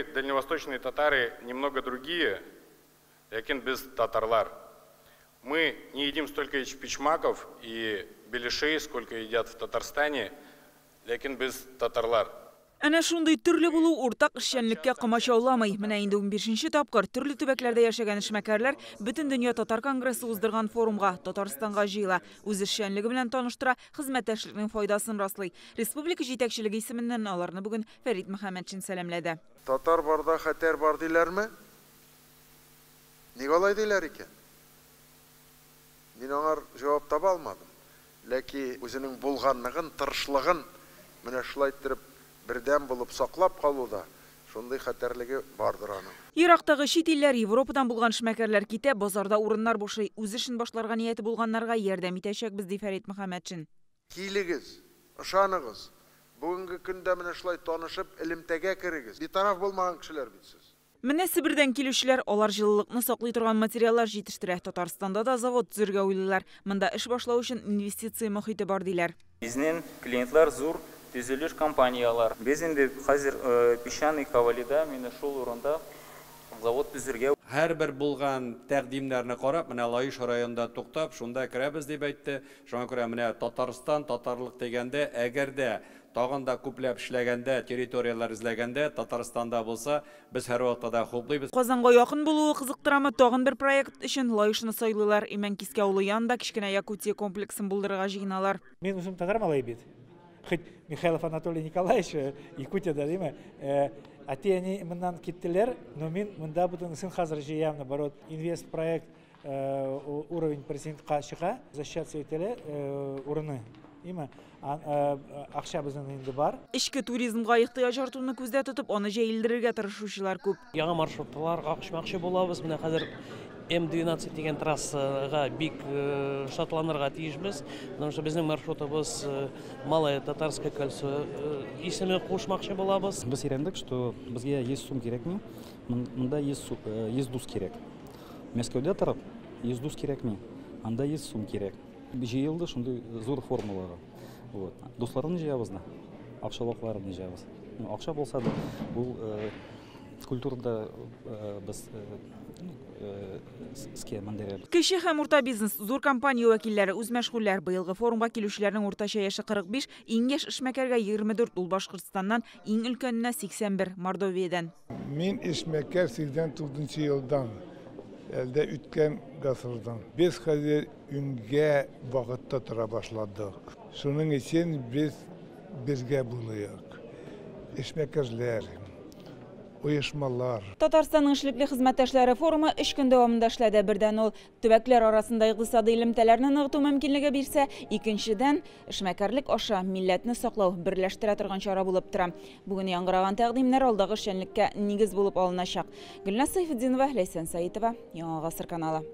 Мы, дальневосточные татары, немного другие, ләкин без татарлар. Мы не едим столько эчпочмаков и беляшей, сколько едят в Татарстане, ләкин без татарлар. Әнә шундый төрле булу уртак эшчәнлеккә комачауламый. Менә инде 15нче тапкыр төрле төбәкләрдә яшәгән эшмәкәрләр Бөтендөнья татар конгрессы уздырган форумга Татарстанга җыела. Үз эшчәнлеге белән таныштыра, хезмәттәшлекнең файдасын раслый. Республика җитәкчелеге исеменнән аларны бүген Фәрит Мөхәммәтшин сәламләде. Татар барда хәтәр бар диләрме? Ник алай диләр икән? Мин аңар җавап таба алмадым. Ләки үзенең булганлыгын, тырышлыгын менә шулай иттереп бердәм булып саклап калуда шундый хәтәрлеге бардыр аның. Ерактагы чит илләр, Европадан булган эшмәкәрләр китә, базарда урыннар бушый. Үз эшен башларга нияте булганнарга ярдәм итәчәкбез, ди Фәрит Мөхәммәтшин. Килегез, ышаныгыз, бүгенге көндә менә шулай танышып, элемтәгә керегез. Битараф булмаган кешеләр бит сез. Менә Себердән килүчеләр, алар җылылыкны саклый торган материаллар җитештерә. Татарстанда да завод төзергә уйлыйлар. Монда эш башлау өчен инвестиция мохите бар, диләр. Безнең клиентлар зур төзелеш компанияләр. Без инде хәзер Песчаный Ковалида, менә шул урында завод төзергә. Һәрбер булган тәкъдимнәрне карап, менә Лаеш районында туктап, шунда керәбез дип әйтте. Шуңа күрә менә Татарстан, татарлык дигәндә, әгәр дә тагын да күпләп эшләгәндә, территорияләр эзләгәндә, Татарстанда булса, без һәрвакытта да хуплыйбыз. Казанга якын булуы кызыктырамы? Тагын бер проект өчен Лаешны сайлыйлар. Имәнкискә авылы янында кечкенә Якутия комплексын булдырырга җыеналар. Мин үзем татар малае бит. Хоть Михайлов Анатолий Николаевич Якутияда, димме? Әти-әни моннан киттеләр, но мин монда бөтенесен хәзер җыям, наоборот, инвестпроект уровень президентка чыга, защищаться ителә урыны. Име, акча безнең инде бар. Эчке туризмга ихтыяҗ артуны күздә тотып, аны җәелдерергә тырышучылар күп. Яңа маршрутларга ачмакчы булабыз. Менә хәзер М12 дигән трассага бик шатланырга тиешбез, потому что безнең маршрутыбыз Малое Татарское кольцо исеме кушмакчы булабыз. Без өйрәндек, что безгә 100 сум кирәкми, монда 100 дус кирәк. Мәскәүдә торып 100 дус кирәкми, анда 100 сум кирәк. Җыелды шундый зур формулага. Вот. Дусларны җыябыз да, акчалакларны җыябыз. Акча булса да, ул культурада без искә мендерәбез. Кече һәм урта бизнес, зур компания вәкилләре, үзмәшгульләр. Быелгы форумга килүчеләрнең уртача яше 45, иң яшь эшмәкәргә 24, ул Башкортстаннан, иң өлкәненә 81, Мордовиядән. Мин эшмәкәр 89 елдан, әлдә үткән гасырдан. Без хәзер үнгә вакытта тора башладык. Шуның өчен без бергә булыйк. Эшмәкәрләр, оешмалар. Татарстанның эшлекле хезмәттәшләре форумы 3 көн дәвамында эшләде. Бердән ул төбәкләр арасында икътисади элемтәләрне ныгыту мөмкинлеге бирсә, икенчедән эшмәкәрлек аша милләтне саклау, берләштерә торган чара булып тора. Бүген яңгыраган тәкъдимнәр алдагы эшчәнлеккә нигез булып алыначак. Гөлназ Сайфетдинова, Ләйсән Саитова, Яңа Гасыр каналы.